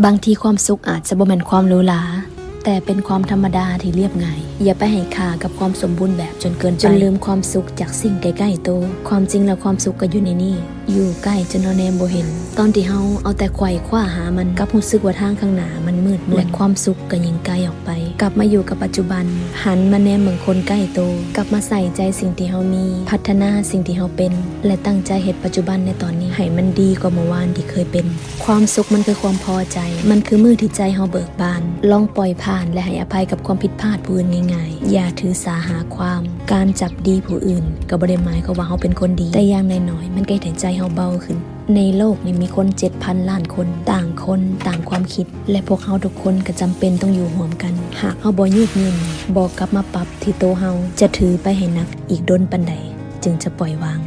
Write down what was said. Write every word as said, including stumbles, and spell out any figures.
บางทีความสุขอาจจะบ่แม่นความหรูหรา แต่เป็นความธรรมดาที่เรียบง่าย อย่าไปให้ค่ากับความสมบูรณ์แบบจนเกินไป จนลืมความสุขจากสิ่งใกล้ๆตัว ความจริงแล้วความสุขก็อยู่ในนี่ อยู่ใกล้จนเราแนมบ่เห็น ตอนที่เฮาเอาแต่ไขว่คว้าหามัน กลับรู้สึกว่าทางข้างหน้ามันมืดมน และความสุขก็ยิ่งไกลออกไป กลับมาอยู่กับปัจจุบัน หันมาแนมเบิ่งคนใกล้ตัว กลับมาใส่ใจสิ่งที่เฮามี พัฒนาสิ่งที่เฮาเป็น และตั้งใจเฮ็ดปัจจุบันในตอนนี้ ให้มันดีกว่าเมื่อวานที่เคยเป็น ความสุขมันคือความพอใจ มันคือมื้อที่ใจเฮาเบิกบาน ลองปล่อยผ่านและให้อภัยกับความผิดพลาดผู้อื่นง่ายๆ อย่าถือสาหาความ การจับดีผู้อื่นก็บ่ได้หมายความว่าเฮาเป็นคนดี แต่อย่างน้อยๆ มันก็เฮ็ดให้ใจเฮาเบาขึ้น ในโลกนี้มีคนเจ็ดพันล้านคน ต่างคนต่างความคิด และพวกเฮาทุกคนก็จำเป็นต้องอยู่ร่วมกัน หากเฮาบ่ยืดหยุ่น บ่กลับมาปรับที่ตัวเฮา จะถือไปให้หนักอีกดนปานใด จึงจะปล่อยวาง